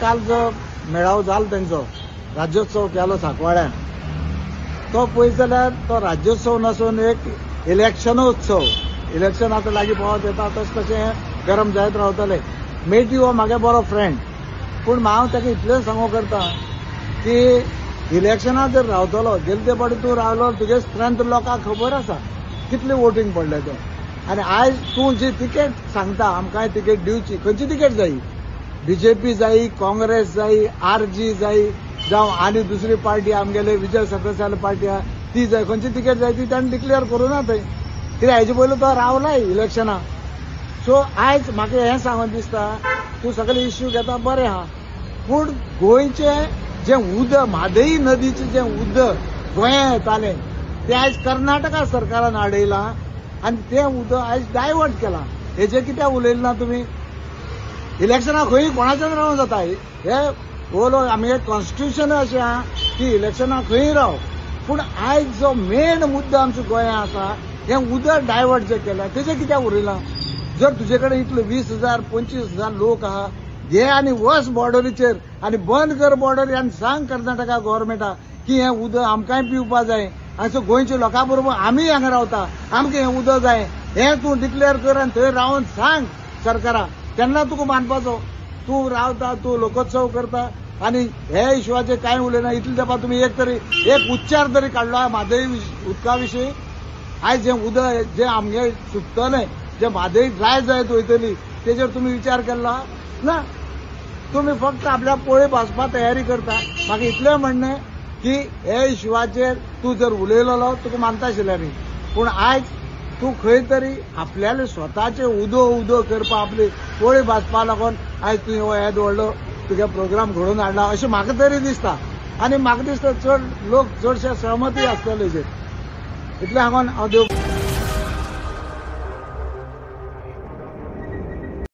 काल जो मेळावो जालो तेंचो राज्योत्सव केलो सांकवाळ्यान, तो पळयत जाल्यार तो राज्योत्सव नासून एक इलेक्शनोत्सव. इलेक्शन आतां लागीं पावत येता तशें तशें गरम जायत रावतलें. मेटी हो म्हागे बरो फ्रेंड, पूण हांव ताका इतलें सांगू करता की इलेक्शनाक जर रावतलो, गेले ते फावटी तूं रावलो, तुगे स्ट्रेंथ लोकांक खबर आसा कितले वोटींग पडले ते. आनी आयज तूं जी तिकेट सांगता आमकांय तिकेट दिवची, खंयची तिकेट जायी? बीजेपी जायी, काँग्रेस जायी, आरजी जायी, जावं आनी दुसरी पार्टी आमगेले विजय सरदेसाय पार्टी आहा ती जाय, खंयची तिकेट जाय ती ताणें डिक्लेअर करूं ना थंय. कित्याक हेजे पयलू तो रावलाय इलेक्शनाक. सो आयज म्हाका हें सांगून दिसता, तूं सगळे इश्यू घेता बरें आहा, पूण गोंयचें जें उदक, म्हादई नदीचें जें उदक गोंयांत येतालें तें आयज कर्नाटका सरकारान आडयलां आनी तें उदक आयज डायवर्ट केलां. हेजें कित्याक उलयलें ना तुमी? इलेक्शनाक खंय कोणाच्यान रावूं जाता, हे ओलो आमगे कॉन्स्टिट्युशन अशें आहा की इलेक्शनाक खंय राव, पूण आयज जो मेन मुद्दो आमच्या गोंयांत आसा हें उदक डायवर्ट जें केलां तेजें कित्याक उलयलां? जर तुजे कडेन इतले 20,000 25,000 लोक आहा, घे आनी वच बॉर्डरीचेर आनी बंद कर बॉर्डरी आनी सांग कर्नाटका गव्हर्मेंटाक की हें उदक आमकांय पिवपा जाय, आनी गोंयच्या लोकां बरोबर आमी हांगा रावता, आमकां हें उदक जाय, हें तूं डिक्लेअर कर आनी थंय रावन सांग सरकाराक, तेन्ना तुका मानपाचो. तूं रावता, तूं लोकोत्सव करता आनी हे इश्यूचेर कांय उलयना. इतले तेंपा तुमी एक तरी एक उच्चार तरी काडलो म्हादय उदका विशीं? आयज जें उदक जें आमगे सुकतलें, जें म्हादय ड्राय जायत वयतली, तेजेर तुमी विचार केल्लो ना. तुमी फक्त आपल्या पोळी भाजपा तयारी करता. म्हाका इतलें म्हणणें की हे इश्यूचेर तूं जर उलयलेलो तुका मानता आशिल्लें आमी, पूण आयज तूं खंय तरी आपल्याले स्वताचे उदो उदो करपा, आपली पोळी भाजपा लागून आयज तुवें हो येदो व्हडलो तुगे प्रोग्राम घडोवन हाडला अशें म्हाका तरी दिसता. आनी म्हाका दिसता चड लोक चडशे सहमती आसतले हेजेर. इतलें सांगून हांव देव.